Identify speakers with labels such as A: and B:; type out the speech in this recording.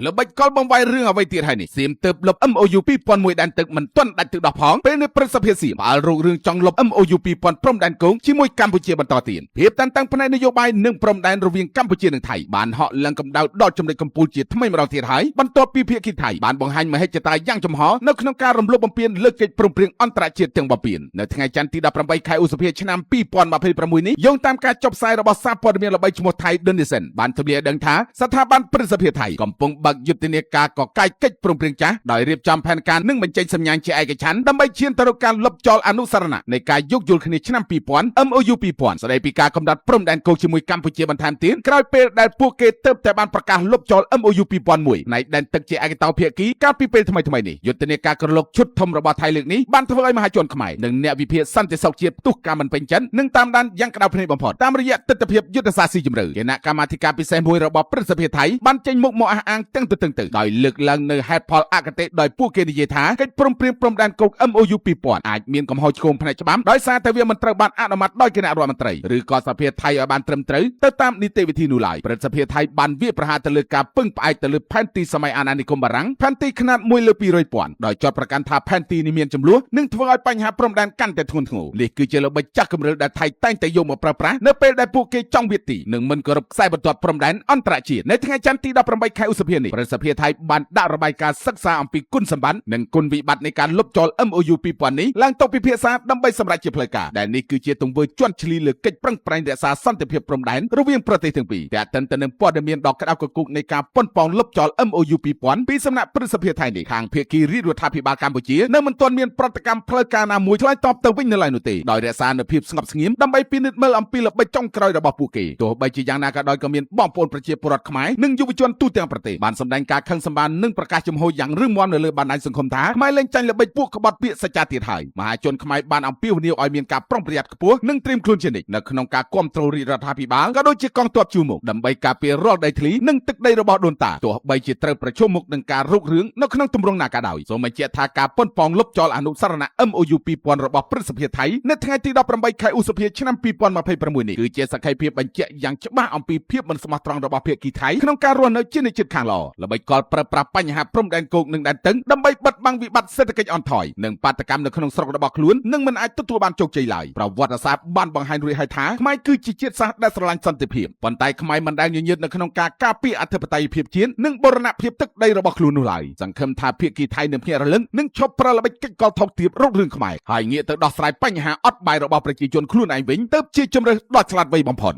A: ល្បិចកលបំវាយរឿងអ្វីទៀតហើយនេះសៀមទៅលុប MOU 2001ដែនទឹកមិនទាន់ដាច់ទឹកដោះផងពេលនេះព្រឹទ្ធសភាសៀមផ្អើលរករឿងចង់លុប MOU 2000ព្រំដែនគោកជាមួយកម្ពុជាបន្តទៀតភាពតានតឹងផ្នែកនយោបាយនិងព្រំដែនរវាងកម្ពុជានិងថៃបានហក់ឡើងកម្ដៅដល់ចំណុចកំពូលជាថ្មីម្ដងទៀតហើយបន្ទាប់ពីភាគីថៃបានបង្ហាញមហិច្ឆតាយ៉ាងចំហនៅក្នុងការរំលោភបំពានលើកិច្ចព្រមព្រៀងអន្តរជាតិទាំងបំពាននៅថ្ងៃច័ន្ទទី18ខែឧសភាឆ្នាំ2026នេះយោងតាមការចុះផ្សាយរបស់សារព័ត៌មានល្បីឈ្មោះថៃ The Nation បានទម្លាយឲ្យដឹងថាស្ថាប័នព្រឹទ្ធសភាថៃកំពុងបើកយុទ្ធនាការកកាយកិច្ចព្រមព្រៀងចាស់ដោយរៀបចំផែនការនិងបញ្ចេញសញ្ញាជាឯកច្ឆន្ទដើម្បីឈានទៅរកការលុបចោលអនុស្សរណៈនៃការយោគយល់គ្នាឆ្នាំ2000 MOU 2000ស្ដីពីការកំណត់ព្រំដែនគោកជាមួយកម្ពុជាបន្ថែមទៀតក្រោយពេលដែលពួកគេទើបតែបានប្រកាសលុបចោល MOU 2001នៃដែនទឹកជាឯកតោភាគីកាលពីពេលថ្មីៗនេះយុទ្ធនាការក្រឡុកឈុតធំរបស់ថៃលើកនេះបានធ្វើឲ្យមហាជនខ្មែរនិងអ្នកវិភាគសន្តិសុខជាតិផ្ទុះការមិនពេញចិត្តនិងតាមដានយ៉ាងក្តៅភ្នែកបំផុតតាមរយៈទស្សនវិជ្ជាយុទ្ធសាស្ត្រស៊ីជម្រៅគណៈកម្មាធិការពិសេសមួយរបស់ព្រឹទ្ធសភាថៃបានចេញមុខមកអះអាងទាំងទទឹងទៅដោយលើកឡើងនៅហេតុផលអគតិដោយពួកគេនិយាយថាកិច្ចព្រមព្រៀងព្រំដែនគោក MOU 2000អាចមានកំហុសឆ្គងផ្នែកច្បាប់ដោយសារតែវាមិនត្រូវបានអនុម័តដោយគណៈរដ្ឋមន្ត្រីឬក៏សភាថៃឲ្យបានត្រឹមត្រូវទៅតាមនីតិវិធីនោះឡើយព្រឹទ្ធសភាថៃបានវាយប្រហារទៅលើការពឹងផ្អែកទៅលើផែនទីសម័យអាណានិគមបារាំងផែនទីខ្នាត1លើ200ពាន់ដោយចោទប្រកាន់ថាផែនទីនេះមានចំនួននិងធ្វើឲ្យបញ្ហាព្រំដែនកាន់តែធ្ងន់ធ្ងរនេះគឺជាល្បិចចាស់គំរិលដែលថៃតែងតែយកមកប្រើប្រាស់នៅពេលដែលពួកគេចង់វាយទីនិងមិនគោរពខ្សែបន្ទាត់ព្រំដែនអន្តរជាតិនៅថ្ងៃច័ន្ទទី18ខែឧសភានេះព្រឹទ្ធសភាថៃបានដាក់របាយការណ៍សិក្សាអំពីគុណសម្បត្តិនិងគុណវិបត្តិនៃការលុបចោល MOU 2000នេះឡើងទៅពិភាក្សាដើម្បីសម្រេចជាផ្លូវការដែលនេះគឺជាទង្វើជាន់ឈ្លីលើកិច្ចប្រឹងប្រែងរក្សាសន្តិភាពព្រំដែនរវាងប្រទេសទាំងពីរតែទន្ទឹមនឹងព័ត៌មានដ៏ក្តៅគគុកនៃការប៉ុនប៉ងលុបចោល MOU 2000ពីសំណាក់ព្រឹទ្ធសភាថៃនេះខាងភាគីរាជរដ្ឋាភិបាលកម្ពុជានៅមិនទាន់មានប្រតិកម្មផ្លូវការណាមួយឆ្លើយតបទៅវិញនៅឡើយនោះទេដោយរក្សានូវភាពស្ងប់ស្ងៀមដើម្បីពិនិត្យមើលអំពីល្បិចចុងក្រោយរបស់ពួកគេទោះបីជាយ៉ាងណាក៏ដោយក៏មានបងប្អូនប្រជាពលរដ្ឋខ្មែរនិងយុវជនទូទាំងប្រទេសបានសម្ដែងការខឹងសម្បារនិងប្រកាសជំហរយ៉ាងរឹងមាំនៅលើបណ្ដាញសង្គមថាខ្មែរលែងចាញ់ល្បិចពួកក្បត់ពាក្យសច្ចាទៀតហើយមហាជនខ្មែរបានអំពាវនាវឲ្យមានការប្រុងប្រយ័ត្នខ្ពស់និងត្រៀមខ្លួនជានិច្ចនៅក្នុងការគ្រប់គ្រងរាជរដ្ឋាភិបាលក៏ដូចជាកងទ័ពជួរមុខដើម្បីការពាររាល់ដីធ្លីនិងទឹកដីរបស់ដូនតាទោះបីជាត្រូវប្រឈមមុខនឹងការរុករឿងនៅក្នុងទម្រង់ណាក៏ដោយសូមបញ្ជាក់ថាការប៉ុនប៉ងលុបចោលអនុស្សរណៈ MOU 2000របស់ព្រឹទ្ធសភាថៃនៅថ្ងៃទី18ខែឧសភាឆ្នាំ2026នេះគឺជាសក្ខីភាពបញ្ជាក់យ៉ាងច្បាស់អំពីភាពមិនស្មោះត្រង់របស់ភាគីថៃក្នុងការរស់នៅជានិច្ចជាតិខាងល្អល្បិចកលប្រើប្រាស់បញ្ហាព្រំដែនគោកនិងដែនទឹកដើម្បីបិទបាំងវិបត្តិសេដ្ឋកិច្ចអន់ថយនិងបាតកម្មនៅក្នុងស្រុករបស់ខ្លួននឹងមិនអាចទទួលបានជោគជ័យឡើយប្រវត្តិសាស្ត្របានបង្ហាញរួចហើយថាខ្មែរគឺជាជាតិសាសន៍ដែលស្រឡាញ់សន្តិភាពប៉ុន្តែខ្មែរមិនដែលញញើតនៅក្នុងការការពារអធិបតេយ្យភាពជាតិនិងបូរណភាពទឹកដីរបស់ខ្លួននោះឡើយសង្ឃឹមថាភាគីថៃនឹងភ្ញាក់រលឹកនិងឈប់ប្រើល្បិចកិច្ចកលថោកទាបរករឿងខ្មែរហើយងាកទៅដោះស្រាយបញ្ហាអត់បាយរបស់ប្រជាជនខ្លួនឯងវិញទៅជាជម្រើសដ៏ឆ្លាតវៃបំផុត។